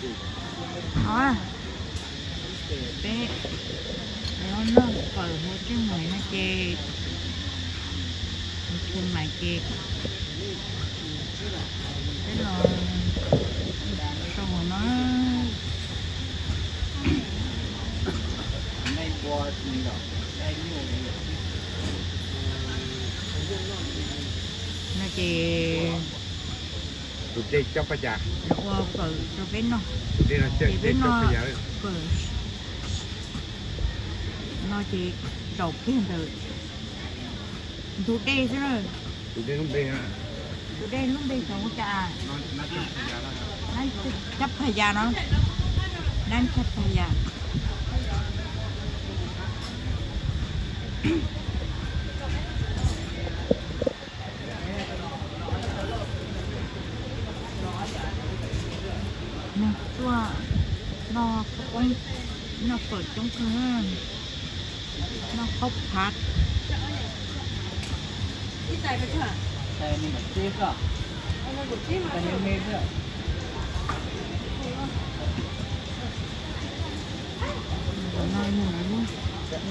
Os, peb los noj fawm hauv Tseej Maim no ces, Tseej Maim ces peb los sau no. No ces tus dej coj paj yas, ua fawm rau peb noj, ces peb noj fawm no ces zaum kiag ntawm ntug dej xwb na. Tus dej lub npe, tus dej lub npe xyov ua cas, Nab Chab Phas Yas no, Nab Chab Phas Yas. Noj tuaj, noj khaub poob, noj fawm coob kawg, noj khaub phav. Noj fawm noj khaub poob. Ces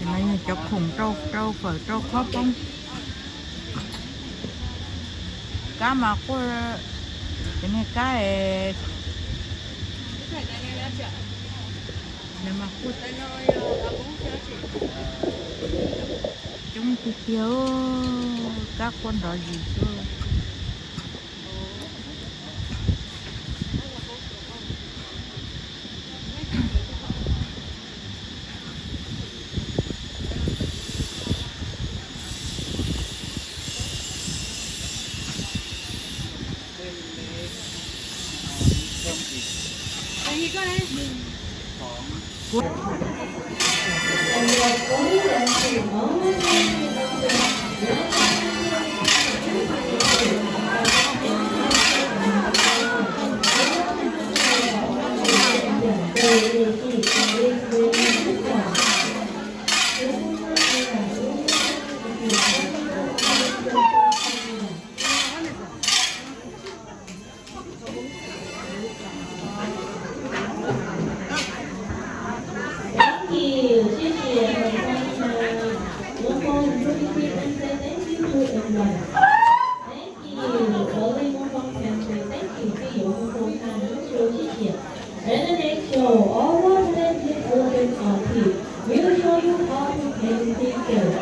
no yog cov khoom rau, rau fawm rau khaub poob. Kab mas quaj, cov niag kab mas quaj coob tiag tiag, kab quaj nrov zis xwb. Thank you, 谢谢。 Thank you, Early Mobile Campaign. Thank you, 自由互动看，谢谢。 And the next show, all the talented students on team will show you how to paint pictures.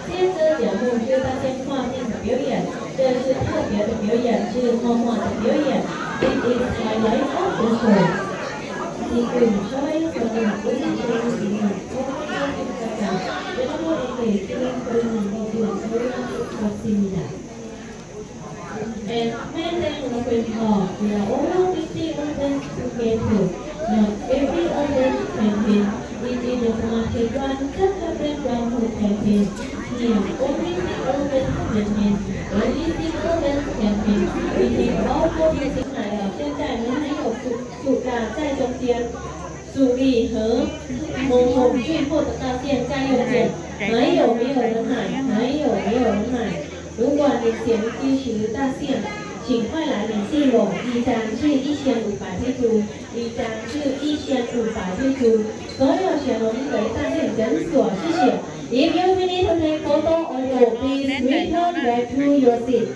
接着节目是大象画面的表演，这是特别的表演，是画画的表演。 It is highlight of the show. 请各位稍微坐定，不要随意行动，多多关注大象。 And many thanks, Open Talk. We are all fifty open together. Not every open campaign. It is the Samatic one, just a friend one who campaign. Here, only six open campaign. Only six open campaign. We take all for this night. 现在我们还有暑，暑假在中间。 Suli 和 Hmoob Hmoob 最后的大象在右边，还有没有人买？还有没有人买？如果你想支持大象，请快来联系我，一张是一千五百泰铢，一张是一千五百泰铢。所有小龙的大象诊所，谢谢。 If you need to take photo or video, please return back to your seat.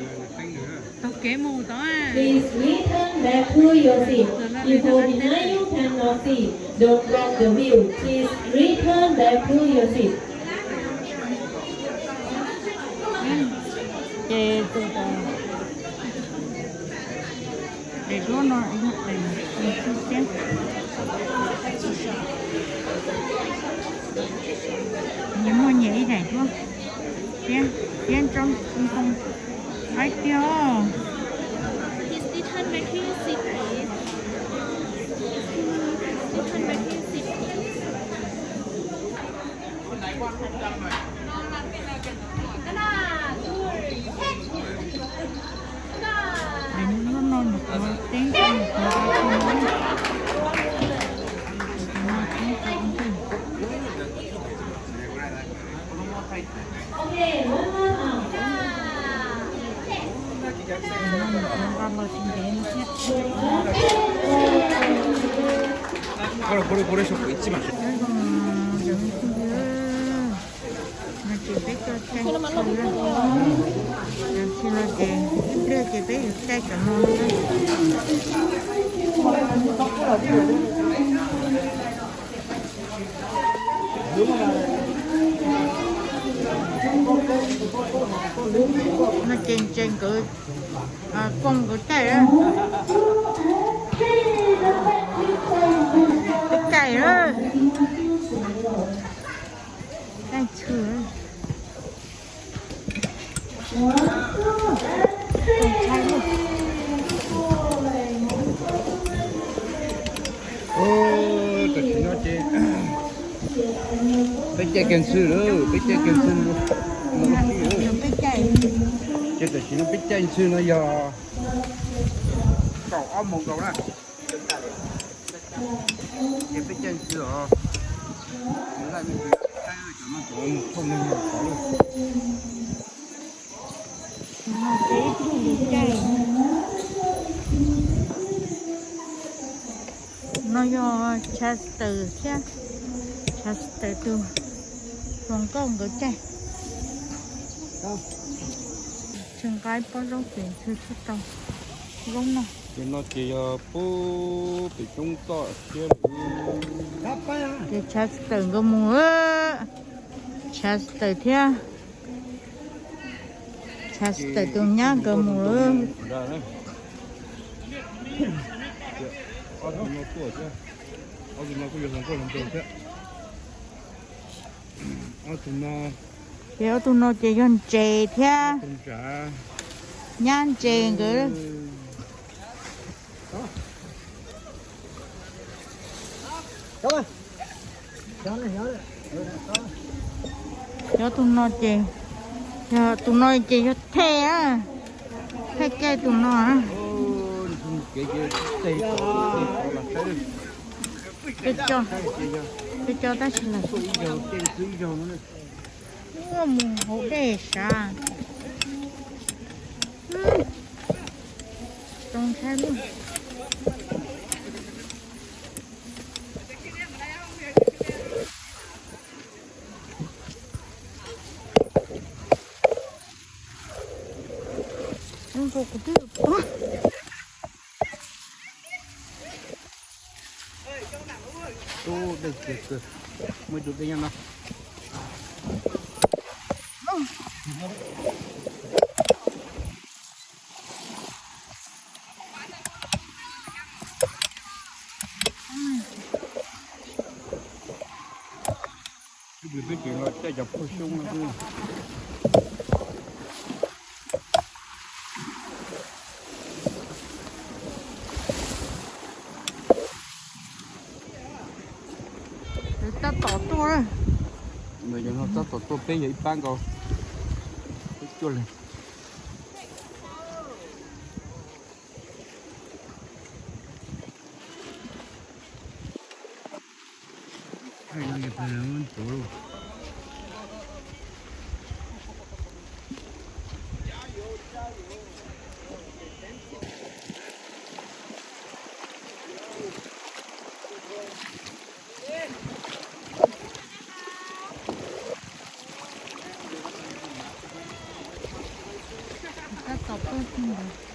Taug kev mus tod. Please return back to your seat. People behind you cannot see. Don't block the view. Please return back to your seat. Ces tus daim duab no, nyias muaj nyias ib daim duab. Siab, siab ntsoov ntsoov hais tias, His little Matthew City. His little Matthew City. Hnub no nws qhuav teeb rau nws qhuav rau tus no. Nqa los tsis ntev no thiab. Ces peb coj caij tshis, tshis los ces ib pliag ces peb yuav caij cov no na. No ces ntses nkawd, kooj nkawd caij, peb caij, caij ntxhw. Tam sim no ces peb caij kiag ntxhw lawm, peb caij kiag ntxhw. Ces tam sim no peb caij ntxhw no yog kaum ob moos nkaus na. Ces peb caij ntxhw os. Cov no cov thooj neeg no tod lawm. No yog Chester thiab, Chester tus hluas nkauj nkawd caij. Tsis nqa pob zaub ces ntxhw tsis tau zaub noj. Ces no ces yog pub pem roob toj siab lawm. Ces Chester nkawd mus, Chester thiab, Chester tus nyab nkawd mus lawm. Ob tug no kuj yog hluas nkauj hluas nraug thiab. Ob tug no, ces ob tug no ces yog ntses thiab, nyab ntses nkawd. Cov tus no ces, yog tus no ces yog Thej, Thej caij tus no. Peb coj, peb coj tab sis mas ua mus hauv dej sav. Zoo ntshai lawm. Zoo nkaus kuv twb yuav tuag. Ub, dej kiag kawg. Muaj ib tug dej nyob no. Ib pliag peb tseem los caij cov phooj xyoob no xwb. Tab tom tuaj. Tab tom tuaj, peb yog ib pab nkaus. Peb cuaj leeg. Tab tom tuaj ntawd.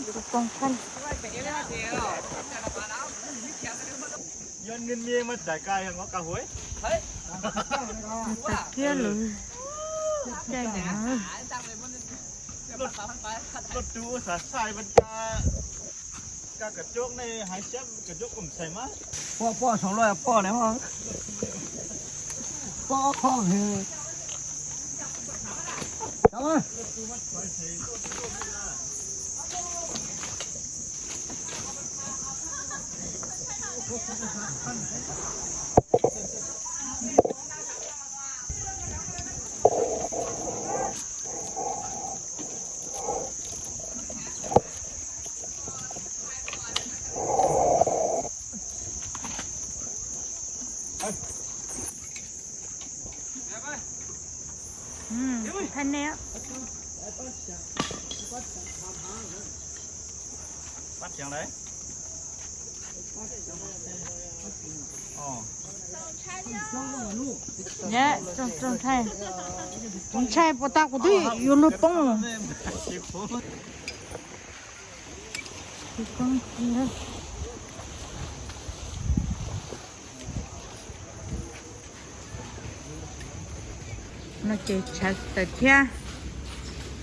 Tus poob phaj. Yog nws me mas txais ka yog nqov ka huav. Tag kiag lawm. Caij no. Luaj tus xav sai mas ka, ka coob nej hais siab ka coob kom xais mas. Poj poj saum luaj poj ne ho. Poj qhov he. Thaj neb. Pab tsev lawm. Tsoom ntshai, tsoom ntshai puas tau kuv twb yuav luag poob. No ces tshav tawm thiab,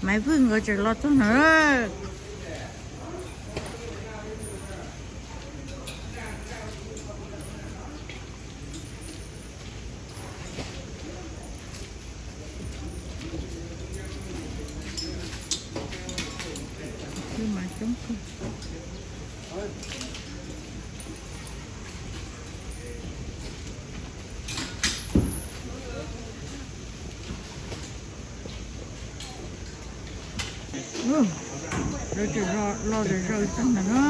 Maiv Vwj nkawd tseem los txog na. Mas coob kawg. Lawv tseem los zaws zaws tag ntawm no.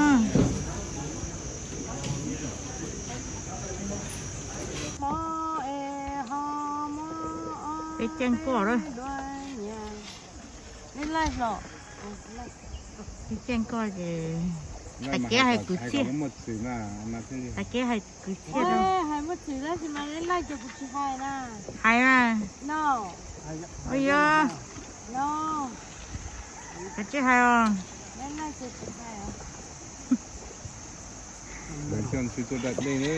Peb caij nkoj lawm. Peb caij nkoj ces tag kis hais kwv txhiaj, tag kis hais kwv txhiaj rau. Hais muaj txwm tab sis mas neb laij ces kuv tsis hais na. Hais na. Ua yog. Koj tsis hais os. Lawv coj ntxhw tuaj da dej ne.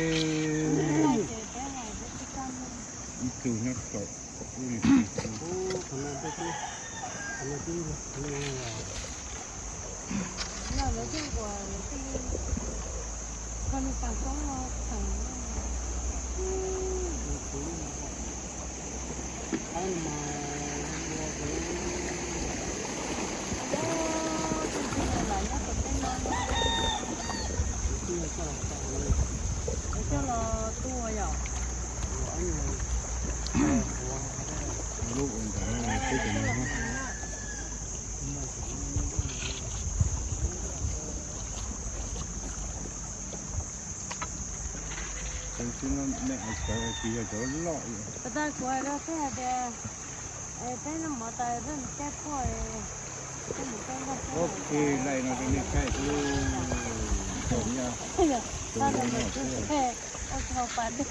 Ib tug nyob saum ub. Lub ntawd peb cov no. Tam sim no nej hais tawv tsis yog cov loj. Peb kuv hais rau peb hais tias, peb noj mov tas peb mus caij puaj, peb mus caij nkoj. Ok, laij no rau nej saib xwb. Tau los mus tsis ua tsis hau pas dej.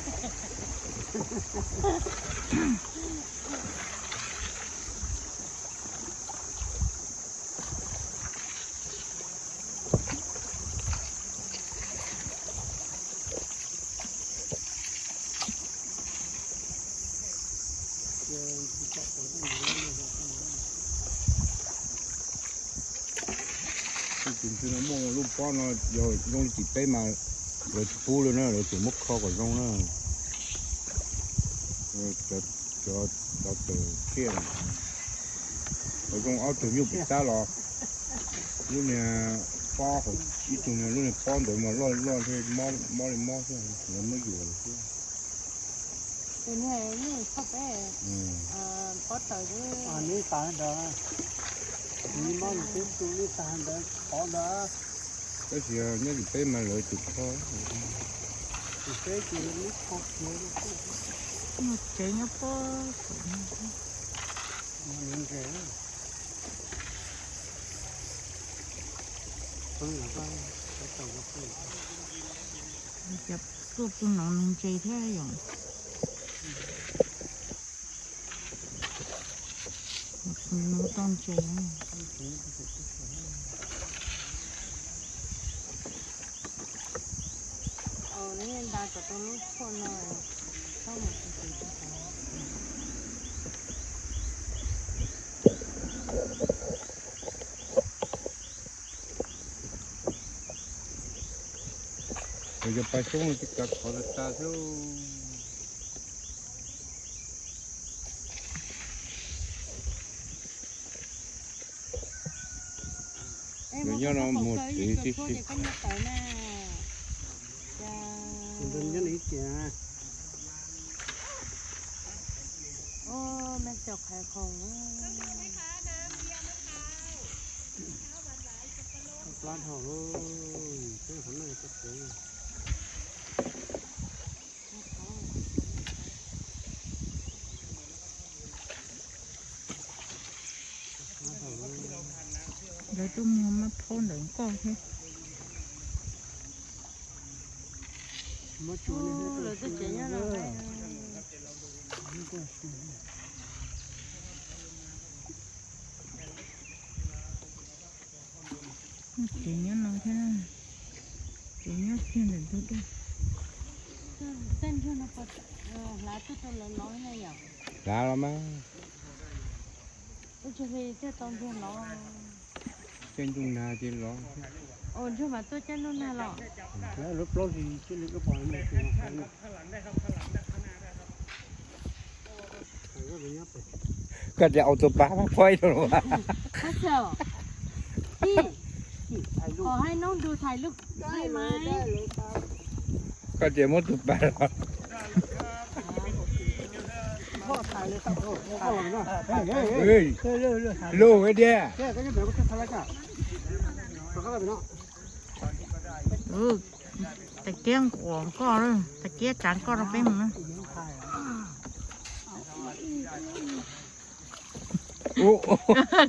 Tus ntxhw no muaj lub pob no yog zoo li tim peb mas lawv tsis pub li na, lawv tseem muab kho kom zoo na. Cov, cov, cov tawm kiag, lawv zoo ob tug nyuj pim tab los lub niag pob, ib tug niag lub niag pob ntawd mas loj loj thiab mob li mob xwb, lawv muab yuam xwb. Tus niag nyuj txhob peb, pob tawm xwb. Neb tas ntawd, neb mob nws twb tu neb tas ntawd qhov ntawd. Tab sis nyob tim peb mas lawv tus kho. Tim peb ces lawv muab kho kiag. Tsev nyob pob saum no. Cov Tuaj pw no nws ntse thiab yom. Nws tau ntse. Kuv cov paj xyoob no twb kav khov tas tas xwb. Nws nyob no mus txiv tib si. Lawv tuaj muag mab phaub ntawm nkoj thiab. Tsev nyob no thiab, tsev nyob kiag ntawm ntug dej. Hlav los mas. Caij ntuj nag ces los. Lub plaub hlis cia li ua pom. Koj tias auto pab pab phob rau los. Koj tias muab tus pab los. Lug tiag. Tais kiab nquas koj, tais kiab tsav koj rau peb mus.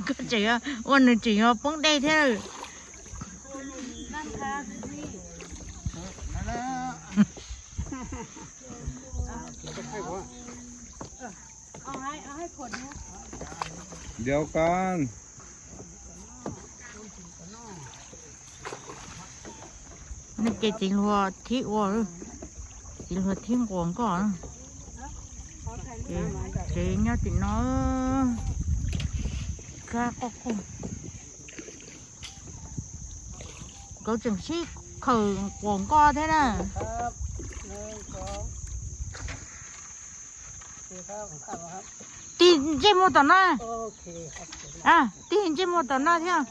Koj tseem ua nws tseem yuav poob dej thiab. Nws ces txiv hluas thib ua, txiv hluas thib nquas nkoj. Ces nyob tim no, kab quaj quaj. Nkawd tseem sib khawm nquas nkoj thiab na. Tig ntsej muag tom no. Tig ntsej muag tom no thiab.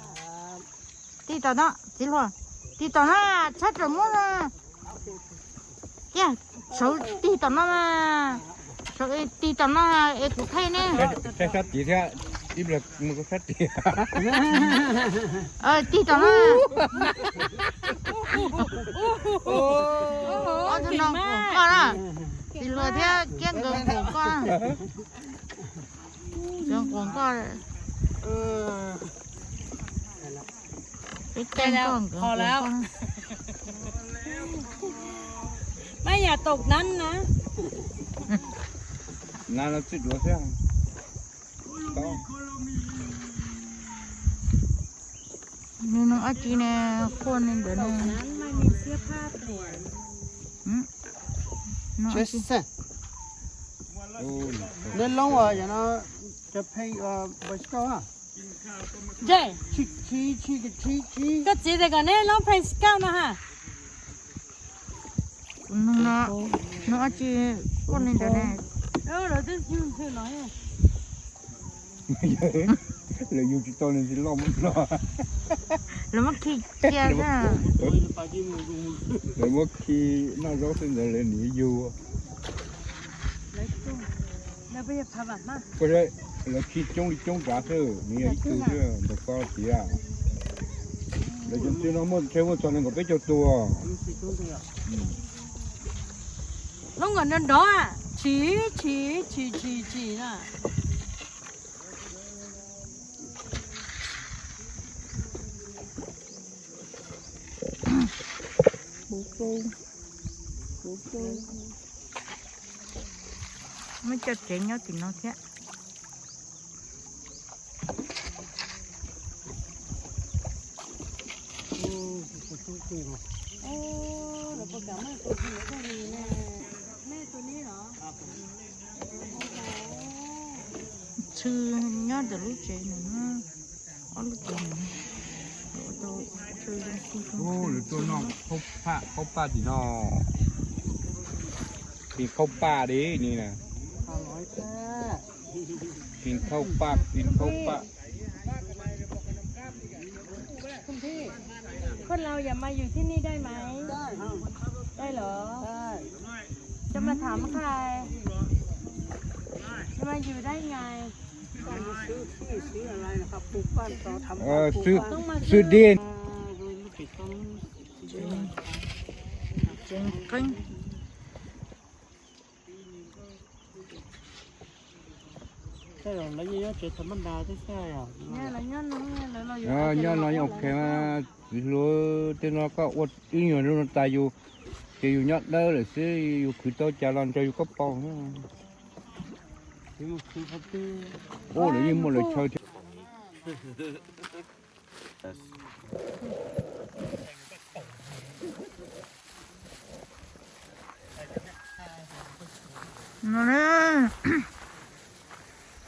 Tig tom no, txiv hluas. Tig tom no, txhob rawm muab. Kiag, sawv tig tom no mas. Sawv tig tom no es kuv thaij ne. Sab tid thiab, ib pliag mus sab tid. Tig tom no. Ob tug no nquas nkoj na. Txiv hluas thiab kiab nkawd nquas nkoj. Nkawd nquas nkoj. Peb caij nkoj nkawd nquas nkoj. Maj yam tom nab na. Nab no txij duav thiab. Nws no ab tsi ne, quaj li ntawd ne. Koj txiv tias kom neb loob pheej scout no ha. Nws no ab tsi quaj li ntawd ne. Lawv yug tsis tau nws txiv loj mus no. Lawv muab khi cia xwb. Lawv muab khi noj zaub xwb ntawd lawv nim yug. Lawv khi coob li coob nrad xwb, nws yog ib tug xwb ntawm koj tiag. Lawv cov ntxwg no muaj ntshe muaj txog nees nkaum peb caug tus. Lub nkawm nrov nrov, chim chim chim chim chim na. Muaj cov tsev nyob tim no thiab. Tshwj nyob ntawm lub tsev no, ob lub tsev no. Lawv tuaj noj qaub paj tim no. Pin qaub paj di ni na. Pin qaub paj, pin qaub paj. คนเราอย่ามาอยู่ที่นี่ได้ไหม ได้ครับ ได้เหรอ ได้ จะมาถามใคร จะมาอยู่ได้ไง ต้องมาซื้อที่ซื้ออะไรนะครับ ปลูกบ้านต่อ ทำบ้าน ปลูกบ้าน ต้องมาซื้อ ซื้อดิน อ่า โดยไม่ติดต้อง Ces nyob no yeej ok mas, txiv hluas, tej no koj ua ib nyuag lub no tas yus, ces yus nyob dawb lawm xwb, yus khwv tau cas los nrog yus koj pom. Ua lawv yeej muaj lawv chaw thiab. No na,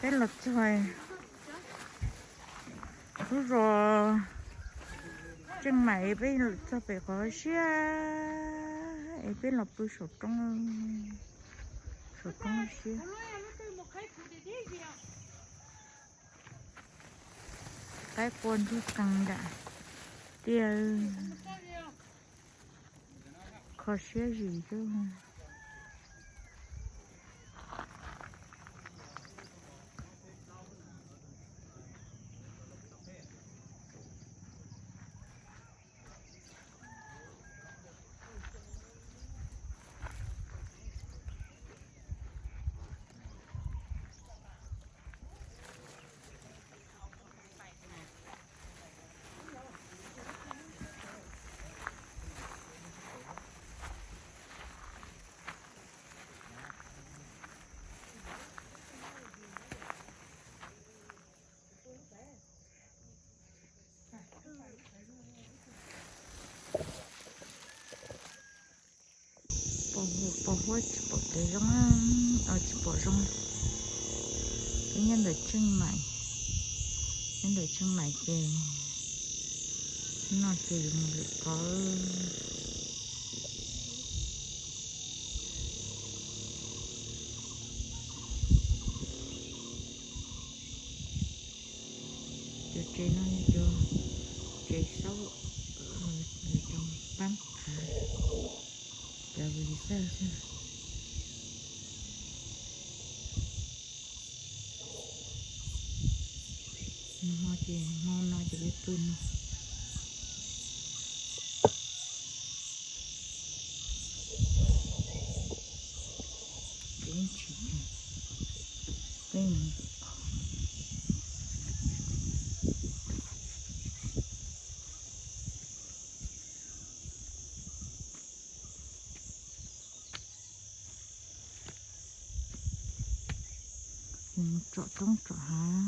peb los txog lub zos Tseej Maim, peb los txog pem qhov siab es peb los pw saum roob, saum roob siab. Qaib qua ntug qees nram tiaj, kho siab zim xwb. Pos huab tsis pom kev zoo, tsis pom zoo. Peb nyob ntawm Tseej Maim, nyob ntawm Tseej Maim ces no ces yuav mus lwm qhov. Cov tsev no yog cov tsev xauj, cov pab phav, cov vis xaj xwb. Hmo ces hmo no ces peb pw no. Ces tsis, peb mus qhov. Tsom roob tsom hav.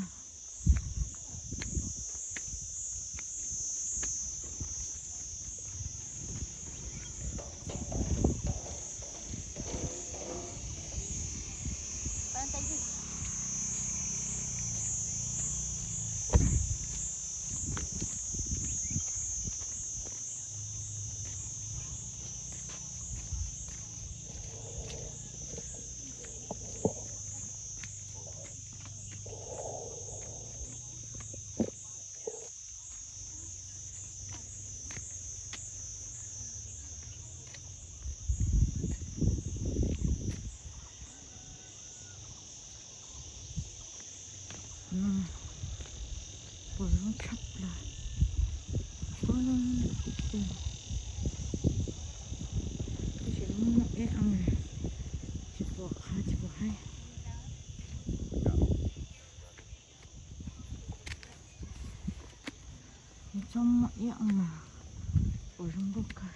Pom zoo tshaj plaws. Tab sis muaj ib, tsis pom qhov tsis pom haib. Nws txhob muaj ib mas pom zoo nkauj kawg.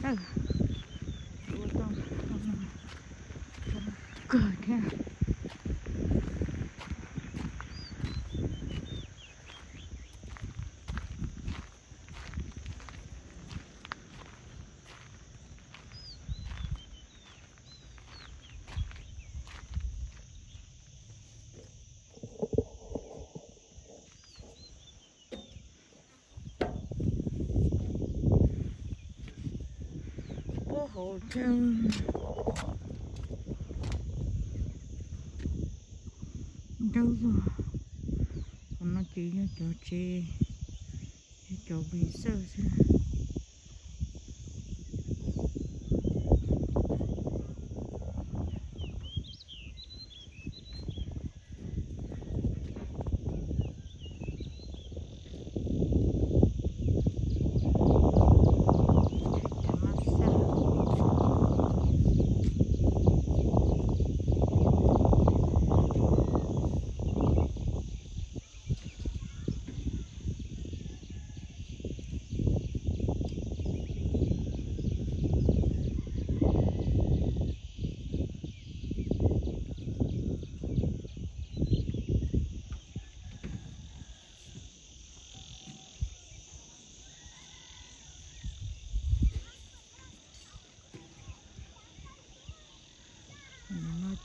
tawj, ua tau zoo kawg thiab. Puag hauv tsev dawb vog. Qhov no ces yog cov tsev, yog cov vis xawj xwb.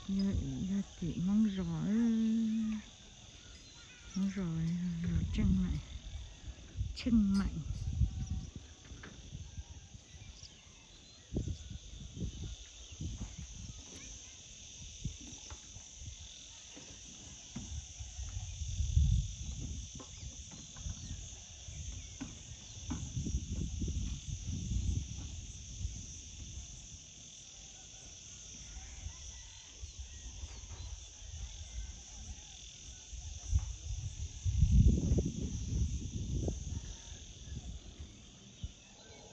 Yog tim Hmoob zos, Hmoob zos, zos Tsheej Maim, Tsheej Maim.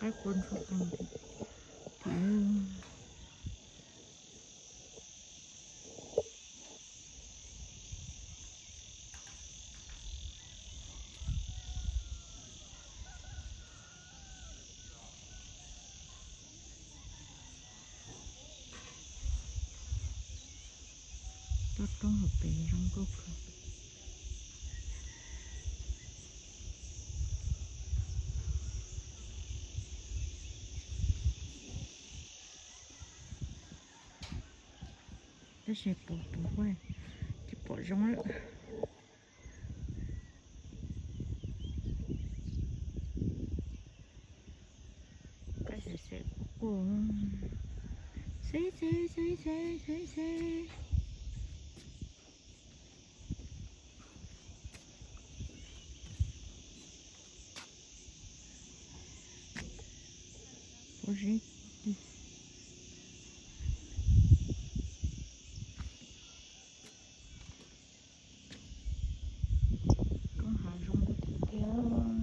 Qaib qua ntsuag qees tim. Toj roob hauv pes zoo nkauj kawg. Tab sis tus tus huaj tsis pom zoo lawm. Qaib xem xem quaj, xem xem xem xem xem xem. Pob zeb. Roob hav zoo tiag tiag.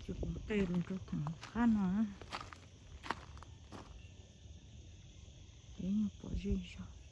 Ces kuv qe los rau thaum qab no, ces nyuag pom zej zog.